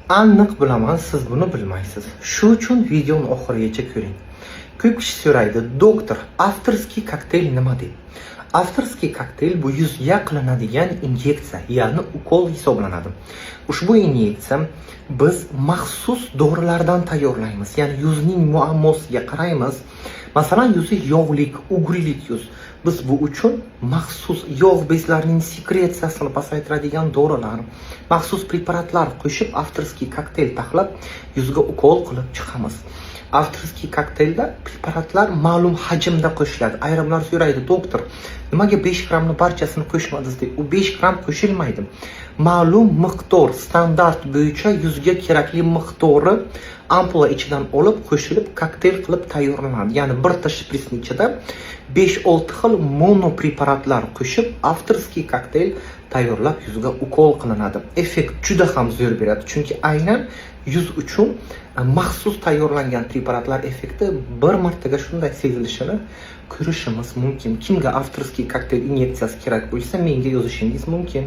Aniq bilaman, siz buni bilmaysiz. Shu uchun videoni oxirigacha ko'ring. Ko'p kishi so'raydi: "Doktor, авторский kokteyl nima?" deb. Авторский kokteyl bu yuzga qilinadigan inyeksiya, ya'ni ukol hisoblanadi. Ushbu inyeksiya biz maxsus dorilardan tayyorlaymiz, ya'ni yuzning muammosiga qaraymiz. Masalan, yuzi yog'lik, угри lik yuz. Biz bu uchun maxsus yog' bezlarining sekretsiyasini pasaytiradigan dorilar, maxsus preparatlar qo'shib, авторский kokteyl taxlab, yuzga ukol qilib chiqamiz. Авторский kokteylda preparatlar ma'lum hajmda qo'shiladi. Ayrimlar so'raydi: "Doktor, nimaga 5 grammni barchasini qo'shmadingiz?" deb. U 5 gramm qo'shilmaydi. Ma'lum miqdor, standart bo'yicha yuzga kerakli miqdori ampula ichidan olib qo'shilib, kokteyl qilib tayyorlanadi. Ya'ni bitta shpritsning ichida 5-6 xil monopreparatlar qo'shib, авторский kokteyl tayyorlab, yuzga ukol qilinadi. Effekt juda ham zo'r beradi, chunki aynan yuz uchun maxsus tayyorlangan preparatlar effekti bir martaga shunday sezilishini ko'rishimiz mumkin. Kimga авторский kokteyl inyeksiyasi kerak bo'lsa, menga yozishingiz mumkin.